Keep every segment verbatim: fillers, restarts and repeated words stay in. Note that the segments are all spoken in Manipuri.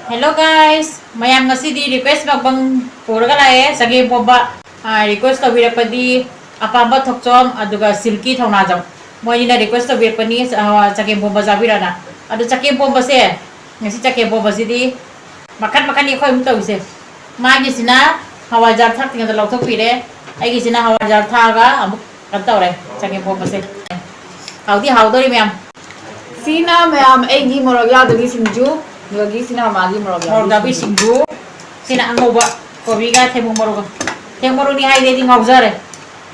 Hello guys, ꯃꯌꯥꯝ ꯉꯁꯤꯗꯤ request ꯃꯛꯕꯪ ꯄꯨꯔꯒ ꯂꯥꯛꯑꯦ꯫ ꯆꯒꯦꯝ ꯄꯣꯝꯕ, ꯑꯥ, request ꯇꯧꯕꯤꯔꯛꯄꯗꯤ ꯑꯄꯥꯝꯕ ꯊꯣꯛꯆꯣꯝ ꯑꯗꯨꯒ ꯁꯤꯜꯀꯤ ꯊꯧꯅꯥꯖꯝ, ꯃꯣꯏꯅꯤꯅ request ꯇꯧꯕꯤꯔꯛꯄꯅꯤ, ꯑꯥ, ꯆꯒꯦꯝ ꯄꯣꯝꯕ ꯆꯥꯕꯤꯔꯣꯅ꯫ ꯑꯗꯨ ꯆꯒꯦꯝ ꯄꯣꯝꯕꯁꯦ, ꯉꯁꯤ ꯆꯒꯦꯝ ꯄꯣꯝꯕꯁꯤꯗꯤ ꯃꯈꯟ ꯃꯈꯟꯅꯤ ꯑꯩꯈꯣꯏ ꯑꯃꯨꯛ ꯇꯧꯔꯤꯁꯦ꯫ ꯃꯥꯒꯤꯁꯤꯅ ꯍꯋꯥꯏꯖꯥꯔ ꯊꯥꯛꯇ꯭ꯔꯤꯉꯩꯗ ꯂꯧꯊꯣꯛꯄꯤꯔꯦ, ꯑꯩꯒꯤꯁꯤꯅ ꯍꯋꯥꯏꯖꯥꯔ ꯊꯥꯛꯑꯒ ꯑꯃꯨꯛ ꯀꯩꯅꯣ ꯇꯧꯔꯦ, ꯆꯒꯦꯝ ꯄꯣꯝꯕꯁꯦ꯫ ꯍꯥꯎꯗꯤ ꯍꯥꯎꯗꯣꯔꯤ ꯃꯌꯥꯝ꯫ ꯁꯤꯅ ꯃꯌꯥꯝ ꯑꯩꯒꯤ ꯃꯣꯔꯣꯛ ꯌꯥꯎꯗꯕꯤ ꯁꯤꯡꯖꯨ, ꯑꯗꯨꯒ ꯁꯤꯅ ꯃꯥꯒꯤ ꯃꯣꯔꯣꯛ ꯃꯣꯔꯣꯛ ꯌꯥꯎꯕꯤ ꯌꯥꯎꯕꯤ ꯁꯤꯡꯖꯨ꯫ ꯁꯤꯡꯖꯨ꯫ ꯁꯤꯅ ꯑꯉꯧꯕ ꯀꯣꯕꯤꯒ ꯊꯦꯡꯕ ꯃꯔꯨꯒ꯫ ꯊꯦꯡꯕ ꯃꯔꯨꯅꯤ ꯍꯥꯏꯗꯤ ꯑꯩꯗꯤ ꯉꯥꯎꯖꯔꯦ꯫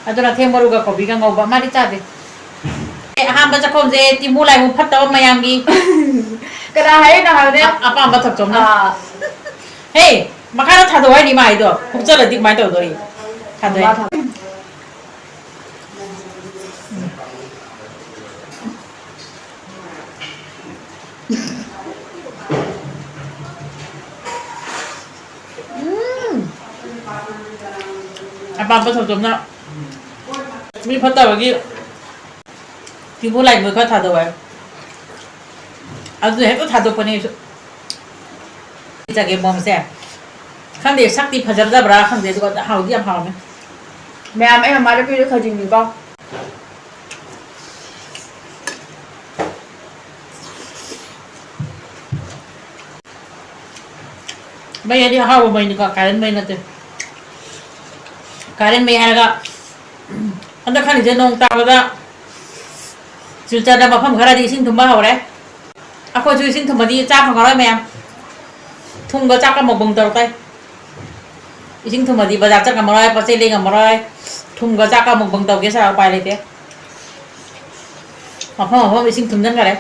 ꯑꯗꯨꯅ ꯊꯦꯡꯕ ꯃꯔꯨꯒ ꯀꯣꯕꯤꯒ ꯉꯧꯕ꯫ ꯃꯥꯗꯤ ꯆꯥꯗꯦ꯫ ꯑꯦ, ꯑꯍꯥꯟꯕ ꯆꯥꯛꯈꯣꯝꯁꯦ ꯇꯤꯃꯨ ꯂꯥꯏꯃꯨ ꯐꯠꯇꯕ ꯃꯌꯥꯝꯒꯤ꯫ ꯀꯅꯥ ꯍꯥꯏꯔꯤꯅꯣ ꯍꯥꯏꯕꯅꯦ? ꯑ-, ꯑꯄꯥꯝꯕ ꯊꯛꯆꯣꯝꯅ꯫ ꯑꯥ꯫ ꯍꯦ, ꯃꯈꯥꯗ ꯊꯥꯗꯣꯛꯑꯣ ꯍꯥꯏꯅꯤ ꯃꯥ ꯍꯥꯏꯗꯣ꯫ ꯍꯨꯞꯆꯜꯂꯗꯤ ꯀꯃꯥꯏꯅ ꯇꯧꯗꯣꯔꯤ? ꯊꯥꯗꯣꯛꯑꯦ꯫ ꯃꯥ ꯊꯥꯗꯣꯛ-꯫ ꯎꯝ꯫ ꯑꯄꯥꯝꯕ ꯊꯣꯛꯇꯣꯝꯅ ꯃꯤ ꯐꯠꯇꯕꯒꯤ ꯇꯤꯕꯨ ꯂꯥꯏꯃꯣꯏ ꯈꯔ ꯊꯥꯗꯧ ꯍꯥꯏ꯫ ꯑꯗꯨꯅ ꯍꯦꯛꯇ ꯊꯥꯗꯣꯛꯄꯅꯦ ꯑꯩꯁꯨ꯫ ꯆꯒꯦꯝ ꯄꯣꯝꯕꯁꯦ꯫ ꯈꯪꯗꯦ, ꯁꯛꯇꯤ ꯐꯖꯗꯕ꯭ꯔꯥ ꯈꯪꯗꯦ, ꯑꯗꯨꯒ ꯍꯥꯎꯗꯤ ꯌꯥꯝ ꯍꯥꯎꯔꯝꯃꯦ꯫ ꯃꯌꯥꯝ ꯑꯩ ꯃꯃꯥꯗ ꯄꯤꯔꯦ ꯈꯖꯤꯡꯅꯤꯀꯣ꯫ ꯃꯩ ꯑꯗꯤ ꯑꯍꯥꯎꯕ ꯃꯩꯅꯤꯀꯣ, current ꯃꯩ ꯅꯠꯇꯦ꯫ Current ꯃꯩ ꯍꯥꯏꯔꯒ, ꯍꯟꯗꯛ ꯈꯜꯂꯤꯁꯦ ꯅꯣꯡ ꯇꯥꯕꯗ ꯁꯤꯜꯆꯔꯗ ꯃꯐꯝ ꯈꯔꯗꯤ ꯏꯁꯤꯡ ꯊꯨꯝꯕ ꯍꯧꯔꯦ꯫ ꯑꯩꯈꯣꯏꯁꯨ ꯏꯁꯤꯡ ꯊꯨꯝꯃꯗꯤ ꯆꯥ ꯐꯪꯉꯔꯣꯏ ꯃꯌꯥꯝ꯫ ꯊꯨꯝꯒ ꯆꯥꯛꯀ ꯃꯨꯛꯕꯪ ꯇꯧꯔꯛꯇꯣꯏ꯫ ꯏꯁꯤꯡ ꯊꯨꯝꯃꯗꯤ ꯕꯖꯥꯔ ꯆꯠ ꯉꯝꯃꯔꯣꯏ, ꯄꯣꯠ ꯆꯩ ꯂꯩ ꯉꯝꯃꯔꯣꯏ꯫ ꯊꯨꯝꯒ ꯆꯥꯛꯀ ꯃꯨꯛꯕꯪ ꯇꯧꯒꯦ ꯁꯥꯔ ꯎꯄꯥꯏ ꯂꯩꯇꯦ꯫ ꯃꯐꯝ ꯃꯐꯝ ꯏꯁꯤꯡ ꯊꯨꯝꯖꯤꯟꯈꯔꯦ꯫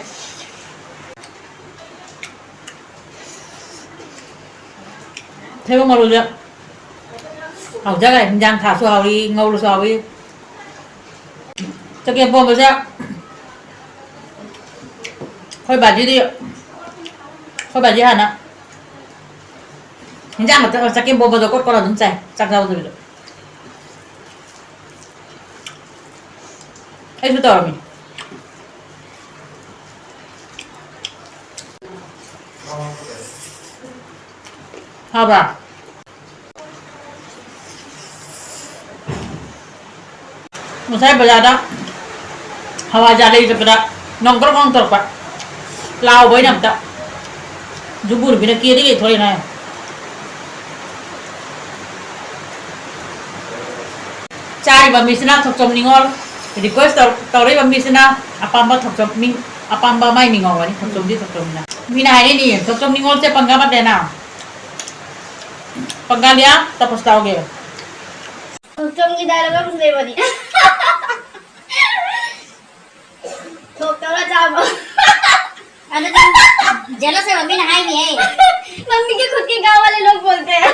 ꯊꯩꯕꯣꯡ ꯃꯔꯨꯁꯦ ꯍꯥꯎꯖꯈ꯭ꯔꯦ꯫ ꯍꯤꯟꯖꯥꯡ ꯊꯥꯛꯑꯁꯨ ꯍꯥꯎꯏ, ꯉꯧꯔꯁꯨ ꯍꯥꯎꯏ꯫ ꯆꯒꯦꯝ ꯄꯣꯝꯕꯁꯦ ꯑꯩꯈꯣꯏ ꯕꯥꯖꯤꯗꯤ, ꯑꯩꯈꯣꯏ ꯕꯥꯖꯤ ꯍꯥꯟꯅ ꯍꯤꯟꯖꯥꯡ ꯃꯊꯦꯜ ꯆꯒꯦꯝ ꯄꯣꯝꯕꯗꯣ ꯀꯣꯠ ꯀꯣꯠꯂ ꯑꯗꯨꯝ ꯆꯥꯏ, ꯆꯥꯛ ꯆꯥꯗꯕꯤꯗ꯫ ꯑꯩꯁꯨ ꯇꯧꯔꯝꯃꯤ꯫ ꯐꯕ꯭ꯔꯥ? ꯉꯁꯥꯏ ꯕꯖꯥꯔꯗ ꯍꯋꯥꯏꯖꯥꯔ ꯂꯩ ꯆꯠꯄꯗ ꯅꯣꯡ ꯀ꯭ꯔꯣꯛ ꯀ꯭ꯔꯣꯛ ꯇꯧꯔꯛꯄ꯫ ꯂꯥꯎꯕ ꯑꯩꯅ ꯑꯝꯇ꯫ ꯖꯨꯝꯕꯨ ꯅꯨꯄꯤꯅ ꯀꯦꯗꯤ ꯀꯩ ꯊꯣꯛꯂꯛꯏꯅꯣ ꯍꯥꯏ꯫ ꯆꯥꯔꯤꯕ ꯃꯤꯁꯤꯅ ꯊꯣꯛꯆꯣꯝ ꯅꯤꯉꯣꯜ, request ꯇꯧ-, ꯇꯧꯔꯛꯏꯕ ꯃꯤꯁꯤꯅ ꯑꯄꯥꯝꯕ ꯊꯣꯛꯆꯣꯝ, ꯃꯤ-, ꯑꯄꯥꯝꯕ ꯃꯥꯏ ꯃꯤꯡ ꯉꯧꯔꯅꯤ, ꯊꯣꯛꯆꯣꯝꯗꯤ ꯊꯣꯛꯆꯣꯝꯅꯤꯅ꯫ ꯃꯤꯅ ꯍꯥꯏꯔꯛꯏꯅꯦ, "ꯊꯣꯛꯆꯣꯝ ꯅꯤꯉꯣꯜꯁꯦ ꯄꯪꯒꯥ ꯄꯥꯇꯦꯅ?" ꯄꯪꯒꯥꯂꯤꯌꯥ, ꯇꯄꯁ ꯇꯧꯒꯦ꯫ ꯊꯣꯛꯆꯣꯝꯒꯤ dialogue ꯑꯃꯁꯨ ꯂꯩꯕꯅꯤ꯫ ꯊꯣꯛꯇꯧꯔ ꯆꯥꯕ꯫ ꯑꯗꯨꯗꯤ jealous ꯑꯣꯏꯕ ꯃꯤꯅ ꯍꯥꯏꯅꯤꯍꯦ꯫ मम्मी के खुद के गांव वाले लोग बोलते हैं।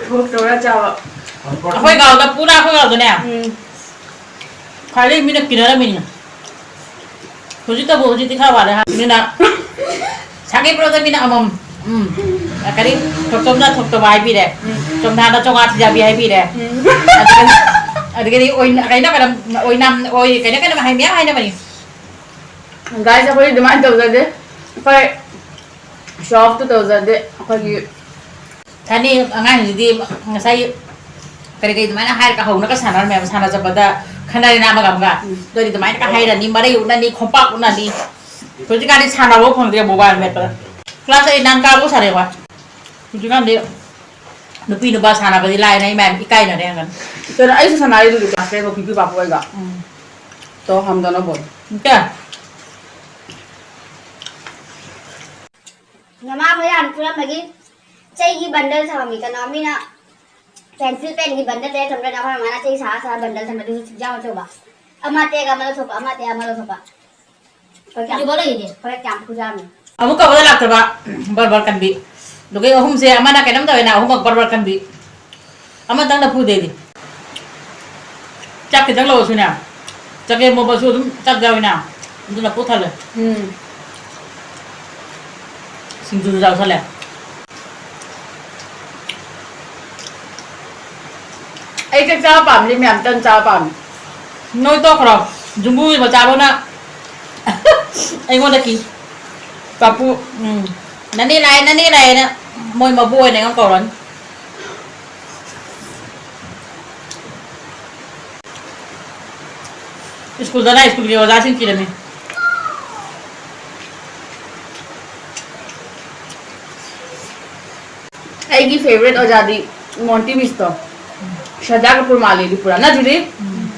ꯊꯣꯛꯇꯧꯔ ꯆꯥꯕ꯫ ꯑꯩꯈꯣꯏ ꯒꯥꯎꯗ ꯄꯨꯔꯥ ꯑꯩꯈꯣꯏ ꯒꯥꯎꯗꯅꯦ꯫ ꯎꯝ꯫ ꯈ꯭ꯋꯥꯏꯗꯒꯤ ꯃꯤꯅ ꯀꯤꯅꯔꯝꯃꯤꯅꯤ꯫ ꯍꯧꯖꯤꯛꯇꯕꯨ, ꯍꯧꯖꯤꯛꯇꯤ ꯈꯔ ꯋꯥꯠꯂꯦ ꯍꯥꯏꯕꯅꯤꯅ꯫ ꯁꯥꯒꯩ ꯄꯨꯂꯞꯇ ꯃꯤꯅ ꯑꯃꯃꯝ꯫ ꯎꯝ꯫ ꯀꯔꯤ? ꯊꯣꯛꯆꯣꯝꯅ ꯊꯣꯛꯇꯕ ꯍꯥꯏꯕꯤꯔꯦ꯫ ꯎꯝ꯫ ꯆꯣꯝꯊꯥꯅ ꯆꯣꯉꯥ ꯊꯤꯖꯕꯤ ꯍꯥꯏꯕꯤꯔꯦ꯫ ꯎꯝ꯫ ꯑꯗꯨꯗꯒꯤ, ꯑꯗꯨꯗꯒꯤꯗꯤ ꯑꯣꯏꯅ-, ꯀꯩꯅꯣ, ꯀꯩꯅꯣ, ꯑꯣꯏꯅꯥꯝ, ꯑꯣꯏ-, ꯀꯩꯅꯣ, ꯀꯩꯅꯣ ꯍꯥꯏ, ꯃꯌꯥꯝ ꯍꯥꯏꯅꯕꯅꯤ꯫ Guys, ꯑꯩꯈꯣꯏ ꯑꯗꯨꯃꯥꯏꯅ ꯇꯧꯖꯗꯦ꯫ ꯑꯩꯈꯣꯏ show off ꯇꯧꯖꯗꯦ꯫ ꯑꯩꯈꯣꯏꯒꯤ ꯊꯥꯏꯅ ꯑꯉꯥꯡꯁꯤꯗꯤ ꯉꯁꯥꯏ ꯀꯔꯤ ꯀꯔꯤ ꯑꯗꯨꯃꯥꯏꯅ ꯍꯥꯏꯔꯒ ꯍꯧꯅꯒ ꯁꯥꯟꯅꯔꯝꯃꯦꯕ, ꯁꯥꯟꯅ ꯆꯠꯄꯗ ꯈꯟꯅꯔꯦꯅ ꯑꯃꯒ ꯑꯃꯒ꯫ ꯎꯝ꯫ ꯑꯗꯨꯗꯤ ꯑꯗꯨꯃꯥꯏꯅꯒ ꯍꯥꯏꯔꯅꯤ, ꯃꯔꯩ ꯎꯠꯅꯅꯤ, ꯈꯣꯝꯄꯥꯛ ꯎꯠꯅꯅꯤ꯫ ꯍꯧꯖꯤꯛꯀꯥꯟꯗꯤ ꯁꯥꯟꯅꯕ ꯐꯪꯗ꯭ꯔꯦ mobile ꯃꯦꯠꯄꯗ꯫ Class eight nine ꯀꯥꯕꯨ ꯁꯥꯟꯅꯩꯀꯣ꯫ ꯍꯧꯖꯤꯛꯀꯥꯟꯗꯤ ꯅꯨꯄꯤ ꯅꯨꯄꯥ ꯁꯥꯟꯅꯕꯗꯤ ꯂꯥꯏꯔꯅ ꯏꯃꯥ ꯏꯀꯥꯏꯅꯔꯦ ꯑꯉꯥꯡ꯫ ꯀꯩꯅꯣ, ꯑꯩꯁꯨ ꯁꯥꯟꯅꯔꯤꯗꯨꯗꯤ class eight ꯐꯥꯎ ꯄꯤꯄꯤ ꯄꯥꯄꯨ ꯍꯣꯏꯒ꯫ ꯎꯝ꯫ ꯇꯣ ꯍꯝ ꯗꯣꯅꯣ ꯕꯣꯜ꯫ ꯀꯌꯥ? ꯅꯃꯥ ꯃꯌꯥꯝ ꯐꯨꯔꯝꯕꯒꯤ ꯆꯩꯒꯤ bundle ꯊꯝꯃꯝꯃꯤ꯫ ꯀꯅꯥ ꯃꯤꯅ pencil penꯒꯤ bundle ꯇꯔꯦꯠ ꯊꯝꯕ꯭ꯔꯥ? ꯑꯩꯈꯣꯏ ꯃꯃꯥꯅ ꯆꯩ ꯁꯥꯔ ꯁꯥꯔ bundle ꯊꯝꯕꯗꯨꯁꯨ ꯁꯨꯛꯌꯥꯝ ꯑꯆꯧꯕ꯫ ꯑꯃ ꯇꯦꯛꯑꯒ ꯑꯃ ꯂꯧꯊꯣꯛꯄ, ꯑꯃ ꯇꯦꯛꯑꯒ ꯑꯃ ꯂꯧꯊꯣꯛꯄ꯫ ꯍꯣꯏ, ꯀꯌꯥꯝ ꯍꯧꯖꯤꯛꯐꯥꯎ ꯂꯩꯔꯤꯗꯤ? ꯍꯣꯏ, ꯀꯌꯥꯝ ꯐꯨꯖꯥꯝꯅꯤ꯫ ꯑꯃꯨꯛ ꯀꯧꯕꯗ ꯂꯥꯛꯇꯕ ꯕꯔꯕꯔ ꯀꯟꯕꯤ꯫ ꯑꯗꯨꯒ ꯑꯍꯨꯝꯁꯦ ꯑꯃꯅ ꯀꯩꯅꯣꯝ ꯇꯧꯋꯦꯅ ꯑꯍꯨꯝꯃꯛ ꯕꯔꯕꯔ ꯀꯟꯕꯤ꯫ ꯑꯃꯇꯪꯅ ꯐꯨꯗꯦꯗꯤ꯫ ꯆꯥꯛ ꯈꯤꯇꯪ ꯂꯧꯔꯁꯨꯅꯦ, ꯆꯒꯦꯝ ꯄꯣꯝꯕꯁꯨ ꯑꯗꯨꯝ ꯆꯥꯛ ꯌꯥꯎꯏꯅ, ꯑꯗꯨꯅ ꯄꯨꯛ ꯊꯜꯂꯦ꯫ ꯎꯝ꯫ ꯁꯤꯡꯖꯨꯁꯨ ꯆꯥꯎꯁꯜꯂꯦ꯫ ꯑꯩ ꯆꯥꯛ ꯆꯥꯕ ꯄꯥꯝꯗꯦ, ꯃꯌꯥꯝ ꯇꯟ ꯆꯥꯕ ꯄꯥꯝꯃꯤ꯫ ꯅꯣꯏ ꯇꯣꯛꯈ꯭ꯔꯣ, ꯖꯨꯝꯕꯨꯒꯤ ꯃꯆꯥ ꯐꯥꯎꯅ ꯑꯩꯉꯣꯟꯗ ꯀꯤ꯫ ꯄꯥꯄꯨ, ꯎꯝ, "ꯅꯅꯦ ꯂꯥꯛꯑꯦ, ꯅꯅꯦ ꯂꯥꯛꯑꯦꯅ" ꯃꯣꯏ ꯃꯕꯣꯛ ꯑꯣꯏꯅ ꯑꯩꯉꯣꯟꯗ ꯀꯧꯔꯅꯤ꯫ ꯁ꯭ꯀꯨꯜꯗꯅ ꯁ꯭ꯀꯨꯜꯒꯤ ꯑꯣꯖꯥꯁꯤꯡ ꯀꯤꯔꯝꯃꯤ꯫ ꯑꯩꯒꯤ favourite ꯑꯣꯖꯥꯗꯤ ꯃꯣꯟꯇꯤ ꯃꯤꯁꯇꯣ, ꯁ꯭ꯔꯗꯥ ꯀꯄꯨꯔ ꯃꯥꯜꯂꯦ ꯄꯨꯔꯥ, ꯅꯠꯇ꯭ꯔꯗꯤ? ꯎꯝ꯫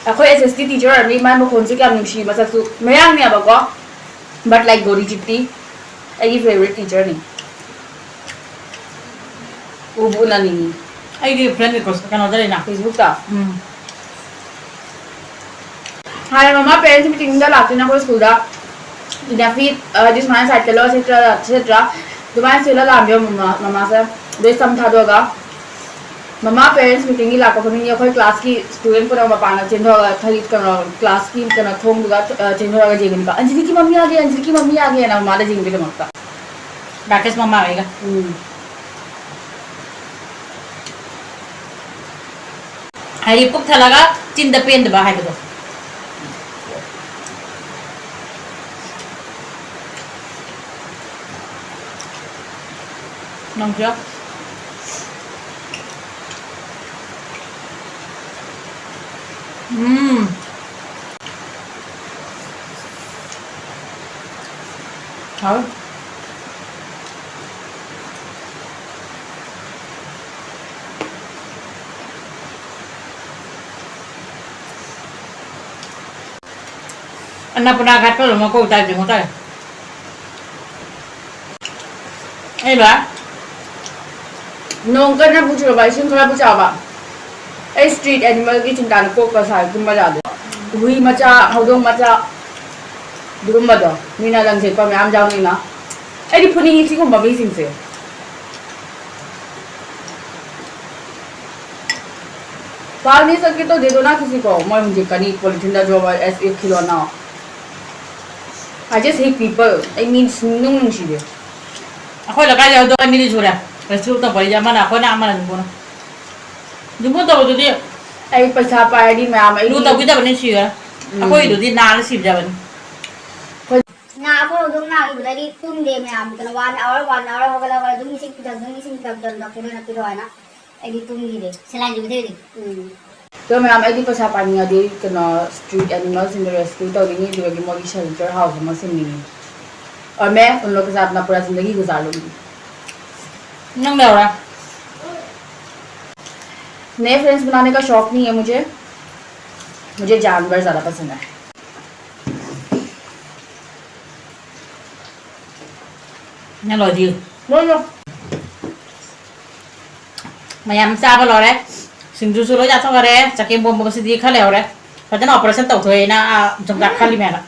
ꯑꯩꯈꯣꯏ S S T teacher ꯑꯣꯏꯔꯝꯅꯤ, ꯃꯥꯏ ꯃꯈꯣꯟꯁꯨ ꯀꯌꯥꯝ ꯅꯨꯡꯁꯤ, ꯃꯁꯛꯁꯨ ꯃꯌꯥꯡꯅꯦꯕꯀꯣ, but like ꯒꯣꯔꯤ ꯆꯤꯠꯇꯤ꯫ ꯑꯩꯒꯤ favourite teacherꯅꯤ꯫ ꯎꯕꯨ ꯎꯅꯅꯤꯡꯉꯤ꯫ ꯑꯩꯒꯤ friend request ꯀꯩꯅꯣꯗ ꯂꯩꯅ? Facebookꯇ? ꯎꯝ꯫ ꯍꯥꯟꯅ ꯃꯃꯥ parents meetingꯗ ꯂꯥꯛꯇꯣꯏꯅꯦ ꯑꯩꯈꯣꯏ ꯁ꯭ꯀꯨꯜꯗ꯫ ꯏꯅꯥꯐꯤ, ꯑ, ꯍꯥꯏꯗꯤ ꯁꯨꯃꯥꯏꯅ side ꯆꯠꯂꯣ, ꯁꯤ ꯆꯠꯂꯣ, ꯁꯤ ꯆꯠꯇ꯭ꯔꯥ? ꯑꯗꯨꯃꯥꯏꯅ ꯁꯤꯜꯂ ꯂꯥꯛꯑꯝꯃꯦꯕ ꯃꯃꯥ, ꯃꯃꯥꯁꯦ꯫ ꯑꯗꯩ ꯁꯝ ꯊꯥꯗꯣꯛꯑꯒ, ꯃꯃꯥ parents meetingꯒꯤ ꯂꯥꯛꯄ ꯈꯨꯗꯤꯡꯒꯤ ꯑꯩꯈꯣꯏ classꯀꯤ student ꯄꯨꯝꯅꯃꯛ ꯃꯄꯥꯟꯗ ꯆꯦꯟꯊꯣꯛꯑꯒ, ꯊꯔꯤ-, ꯀꯩꯅꯣ, classꯀꯤ ꯀꯩꯅꯣ ꯊꯣꯡꯗꯨꯒ, ꯑ, ꯆꯦꯟꯊꯣꯛꯑꯒ ꯌꯦꯡꯉꯅꯤꯀꯣ꯫ "ꯑꯟꯖꯂꯤꯒꯤ ꯃꯝꯃꯤ ꯌꯥꯒꯦ, ꯑꯟꯖꯂꯤꯒꯤ ꯃꯝꯃꯤ ꯌꯥꯒꯦꯅ" ꯃꯃꯥꯗ ꯌꯦꯡꯕꯒꯤꯗꯃꯛꯇ꯫ ꯔꯥꯀꯦꯁ ꯃꯃꯥ ꯑꯩꯒ꯫ ꯎꯝ꯫ ꯍꯥꯏꯗꯤ ꯄꯨꯛ ꯊꯜꯂꯒ ꯆꯤꯟꯗ ꯄꯦꯟꯗꯕ ꯍꯥꯏꯕꯗꯣ꯫ ꯅꯪꯁꯨ ꯌꯥꯎ꯫ ꯎꯝ꯫ ꯍꯥꯎ꯫ ꯑꯟꯅꯄꯨꯔꯅꯥ ꯘꯥꯠ ꯄꯜꯂꯣ, ꯃꯀꯣꯛ ꯇꯥꯏ, ꯌꯦꯡꯉꯨ ꯇꯥꯏ꯫ ꯑꯩ ꯂꯣꯏ꯫ ꯅꯣꯡ ꯀꯟꯅ ꯄꯨ ꯆꯨꯔꯕ, ꯏꯁꯤꯡ ꯈꯔ ꯄꯨ ꯆꯥꯕ꯫ ꯑꯩ street animalꯒꯤ ꯆꯤꯟꯇꯥꯅ ꯀꯣꯛꯀ ꯁꯥꯏ, ꯇꯨꯝꯕ ꯌꯥꯗꯦ꯫ ꯍꯨꯏ ꯃꯆꯥ, ꯍꯧꯗꯣꯡ ꯃꯆꯥ, ꯑꯗꯨꯒꯨꯝꯕꯗꯣ꯫ ꯃꯤꯅ ꯂꯪꯊꯦꯛꯄ ꯃꯌꯥꯝ ꯌꯥꯎꯅꯤꯅ꯫ ꯑꯩꯗꯤ ꯐꯨꯅꯤꯡꯉꯤ ꯁꯤꯒꯨꯝꯕ ꯃꯤꯁꯤꯡꯁꯦ꯫ पाल नहीं सकते तो दे दो ना किसी को। ꯃꯣꯏ ꯍꯧꯖꯤꯛ ꯀꯅꯤ polytheneꯗ ꯌꯣꯝꯃ as if ꯈꯤꯂꯣꯅ꯫ I just hate people꯫ ꯑꯩ ꯃꯤ ꯁꯨꯡꯅꯨꯡ ꯅꯨꯡꯁꯤꯗꯦ꯫ ꯑꯩꯈꯣꯏ ꯂꯩꯀꯥꯏꯗ ꯍꯧꯗꯣꯡ ꯑꯅꯤꯗꯤ ꯁꯨꯔꯦ꯫ Rescue ꯇꯧꯕ ꯑꯩꯁꯦ ꯑꯃꯅ ꯑꯩꯈꯣꯏꯅ ꯑꯃꯅ ꯌꯨꯝꯕꯨꯅ꯫ ꯌꯨꯝꯕꯨ ꯇꯧꯕꯗꯨꯗꯤ ꯑꯩ ꯄꯩꯁꯥ ꯄꯥꯏꯔꯗꯤ ꯃꯌꯥꯝ ꯑꯩ ꯂꯨ ꯇꯧꯕꯤꯗꯕꯅꯤ ꯁꯤꯔꯦ꯫ ꯎꯝ꯫ ꯑꯩꯈꯣꯏꯗꯨꯗꯤ ꯅꯥꯔ ꯁꯤꯕꯖꯕꯅꯤ꯫ ꯑꯩꯈꯣꯏ ꯅꯥ ꯑꯩꯈꯣꯏ ꯍꯧꯗꯣꯡ ꯅꯥꯈꯤꯕꯗꯩꯗꯤ ꯇꯨꯝꯗꯦ ꯃꯌꯥꯝ꯫ ꯀꯩꯅꯣ, one hour, one hour ꯍꯧꯒꯠꯂꯒ ꯑꯗꯨꯝ ꯏꯁꯤꯡ ꯄꯤꯊꯛ, ꯑꯗꯨꯝ ꯏꯁꯤꯡ ꯄꯤꯊꯛ, ꯄꯤꯊꯛ, ꯄꯤꯊꯛ, ꯄꯤꯊꯛ ꯍꯥꯏꯅ ꯑꯩꯗꯤ ꯇꯨꯝꯈꯤꯗꯦ꯫ Saline ꯁꯨ ꯄꯤꯊꯛꯏꯗꯤ꯫ ꯎꯝ꯫ ꯑꯗꯣ ꯃꯌꯥꯝ, ꯑꯩꯗꯤ ꯄꯩꯁꯥ ꯄꯥꯏꯅꯤꯡꯉꯗꯤ ꯀꯩꯅꯣ, street animals ꯁꯤꯡꯗꯣ rescue ꯇꯧꯅꯤꯡꯉꯤ, ꯑꯗꯨꯗꯒꯤ ꯃꯣꯏꯒꯤ shelter house ꯑꯃ ꯁꯦꯝꯅꯤꯡꯉꯤ꯫ और मैं उन लोग के साथ अपना पूरा जिंदगी गुजार लूंगी। ꯅꯪ ꯂꯩꯍꯧꯔꯦ꯫ नए फ्रेंड्स बनाने का शौक नहीं है मुझे, मुझे जानवर ज़्यादा पसंद है। ꯅꯪ ꯂꯣꯏꯗꯤ꯫ ꯂꯣꯏ ꯂꯣꯏ꯫ ꯃꯌꯥꯝ ꯆꯥꯕ ꯂꯣꯏꯔꯦ꯫ ꯁꯤꯡꯖꯨꯁꯨ ꯂꯣꯏ ꯆꯥꯊꯣꯛꯈꯔꯦ꯫ ꯆꯒꯦꯝ ꯄꯣꯝꯕꯁꯤꯗꯤ ꯈꯔ ꯂꯩꯍꯧꯔꯦ꯫ ꯐꯖꯅ operation ꯇꯧꯊꯣꯛꯑꯦꯅ, ꯑꯥ, ꯆꯨꯝꯆꯥꯛ ꯈꯜꯂꯤ ꯃꯌꯥꯝꯅ꯫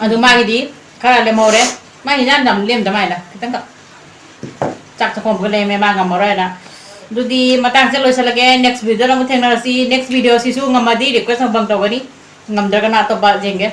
ꯑꯗꯨ ꯃꯥꯒꯤꯗꯤ ꯈꯔ ꯂꯦꯝꯍꯧꯔꯦ꯫ ꯃꯥꯒꯤ ꯍꯤꯟꯖꯥꯡ ꯌꯥꯝ ꯂꯦꯝꯗ ꯃꯥꯏꯅ ꯈꯤꯇꯪꯈꯛ꯫ ꯆꯥꯛ ꯆꯥꯛꯈꯣꯝ ꯈꯔ ꯂꯦꯝꯃꯦ, ꯃꯥ ꯉꯝꯃꯔꯣꯏꯅ꯫ ꯑꯗꯨꯗꯤ ꯃꯇꯥꯡꯁꯦ ꯂꯣꯏꯁꯤꯜꯂꯒꯦ꯫ Next video ꯗ ꯑꯃꯨꯛ ꯊꯦꯡꯅꯔꯁꯤ꯫ Next video ꯁꯤꯁꯨ ꯉꯝꯃꯗꯤ request ꯑꯃꯨꯛ ꯇꯧꯒꯅꯤ, ꯉꯝꯗ꯭ꯔꯒꯅ ꯑꯇꯣꯞꯄ ꯌꯦꯡꯒꯦ꯫